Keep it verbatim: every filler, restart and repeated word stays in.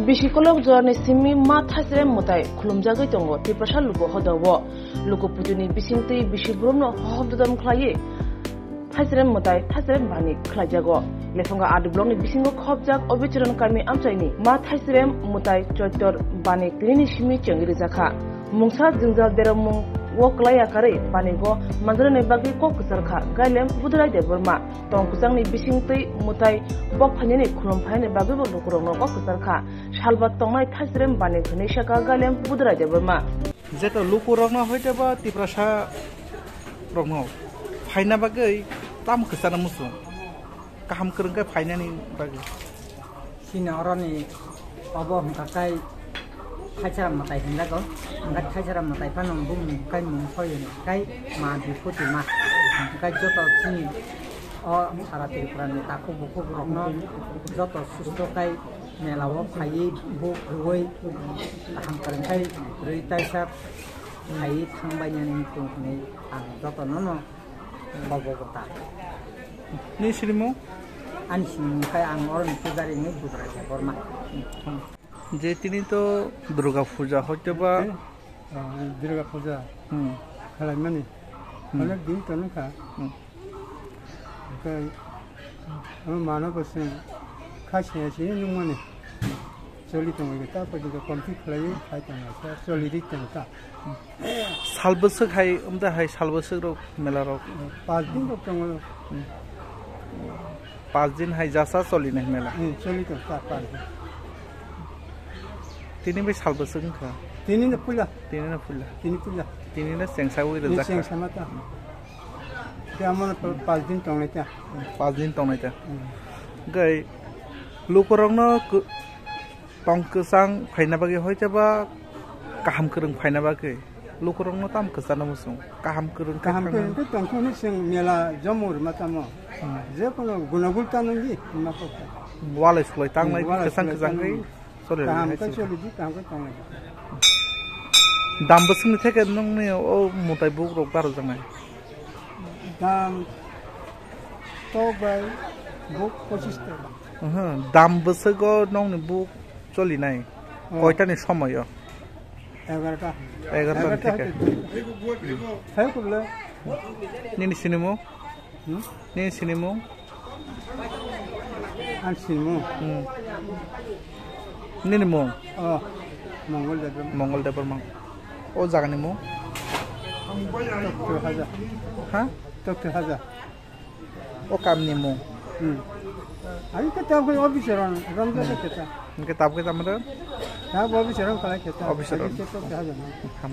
Bisi kolok jorni simi ma Thaisrem mwtai khulumjagwi tongo Tiprasa luku hodao. Luku putuni bisingtwi bisi borokno hohom dodom khlaiwi Thaisrem mwtai Thaisrem bani khlaijago. Lephunga R D blockni bisingo khopjak Obicharan kami amchaini ma Thaisrem mwtai Choitor bani tinini simi chengwi rijakha. Mungsa jwngjal deromung o kwlaiya karwi banigo manjaknani bagwi kok kwcharkha Gailem Budrai Debbarma. Tong kwchangni bisingtwi mwtai bok phainani khulum phainani bagwibo lukurokno kok kwcharkha. Salba tongnai Thaisrem bani hwnwi sakha Gailem Budrai Debbarma. Jeto lukurokno hoiteba Tiprasa rokno phaina bagwi tamo kwchana muchung. Kaham kwrwng khe phainani bagwi. Chini oroni obo hwnkha khe Thaisrem mwtai hinjago. Hwnkhe Thaisrem mwtai phano bumung khe mung soi hwnkhe ma Biphuti ma. Hwnkhe joto chini o sara Tripura ni takhuk bukhuk rokno joto susto khe mela o phaiwi buk rwui kaham kwrwng khe rwi taisa phaiwi thangbainani tong hwnwi ang jotono no Bobo bota. Ni sinimung? Ani sinimung khe ang oroni pujari ni Budrai Debbarma. Je tini to Durga Puja hoitoba. Eh, ah, Durga Puja. Hmm. Khalai mani. Hmm. Onek din to nukha. Hmm. Oke. Ano mano ko sen. Kha sen sen nung mani. Choli tongo ta pojito complete khlai khai tongo. Choli ri tongo ta. Sal bwswk hai, wngda hai sal bwswk rok mela rok? Pas din rok tongo. Hmm. Pas din hai jasa choli nai mela. Hmm, choli tong ta pas din. Tini bai sal bwswk wngkha? Tini no puila. Tini no puila. Tini puila. Tini no chengsa wi Ni rwjak cheng kha. Sama ta. Te amo no pa-, pas din tong nai ta. Pas din tong nai ta. Hmm. Gai lukurok no ku-, tong kwchang phaina bagwi hoiteba kaham kwrwng phaina bagwi lukurokno tamo kwchana muchung kaham kwrwng khe Kaham thangna. Kwrwng khe tongthokno chwng mela jomor ma tamo. Hmm. Je kono gunagul ta nungdi ma kok. Walai sulai tanglai Hmm, walai kwchang sulai kwchang tanglai. Khe choli Kaham lai khe hai choli di, kaham khe tonglai di. Dam bwswkni theke nungni o mutai bukrok barok jaknai. Dam tok bai buk pochis taka. Aha, dam bwswgo nokni buk cholinai. Oh. Koitani somoyo? Egarota. Egarota theke. Thai kubla. Nini sinimung? Hmm? Nini sinimung? Ang sinimung? Hmm. Nini mung? Oh, Mongol Debbarma. Mongol Debbarma. O jagani mung? Tokto Haja. Ha? Tokto Haja. O kamni mung. Hmm. Ani khe tabuk officer on, Ramja khe ta. Hingke tabuk khe tamo da? Tabuk officer on khalai khe ta. Officer on. Ani khe to khe hajan. Ham.